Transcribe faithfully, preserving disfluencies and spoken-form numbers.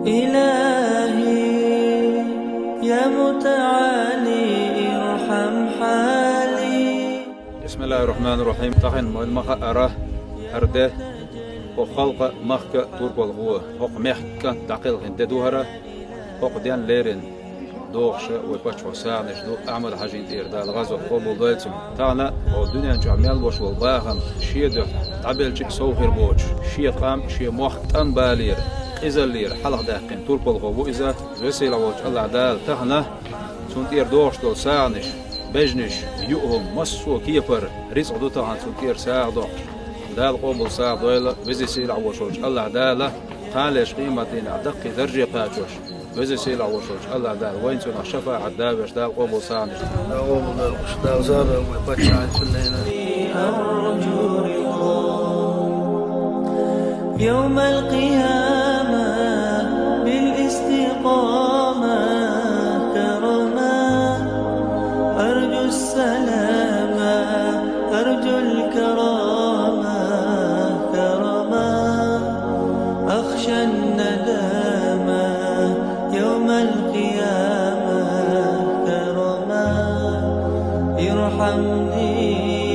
إلهي يا متعالي ارحم حالي. بسم الله الرحمن الرحيم. Тахан вайна ма хаара, хӀара де хӀокху халкъан, махкан турпалхо, хӀокху мехкан кӀант дӀакхелхина де ду хӀара. ХӀокху денна леррина догӀуш вай паччахьо сагӀанаш ду, Ахьмад-Хьаьжин тӀера Дала гӀазот къобалдойла цуьнан. Тахана хӀокху дуьнен чохь мел болуш волу бахам шен дуьхьа дӀабелча а сов хир боцуш, шен къам, шен мохк тӀамбалера, къизаллера хьалхадаьккхина турпалхо ву иза. Веза-Сийлахь волчу АллахӀ Дала тахана цунна тӀера догӀуш долу сагӀанаш, бежнаш, юург, массо а кепара рицкъ ду тахана цунна тӀера сагӀа доккхуш. Дала къобал сагӀа дойла, Веза-Сийлахь волуш волчу АллахӀ Дала кхана леш къематдийнахь даккхий дарже кхачош, Веза-Сийлахь волуш волчу АллахӀ Дала вайна цунах шафаӀат давеш, Дала къобал сагӀанаш. Дала къобал дойла, Дала сагӀа дойла вай паччахьна, цуьнан ненан. أرجو رضاك يوم القيامة بالاستقامة كرما. أرجو السلامة، أرجو الكرامة كرما. أخشى الندامة يوم القيامة كرما. ارحمني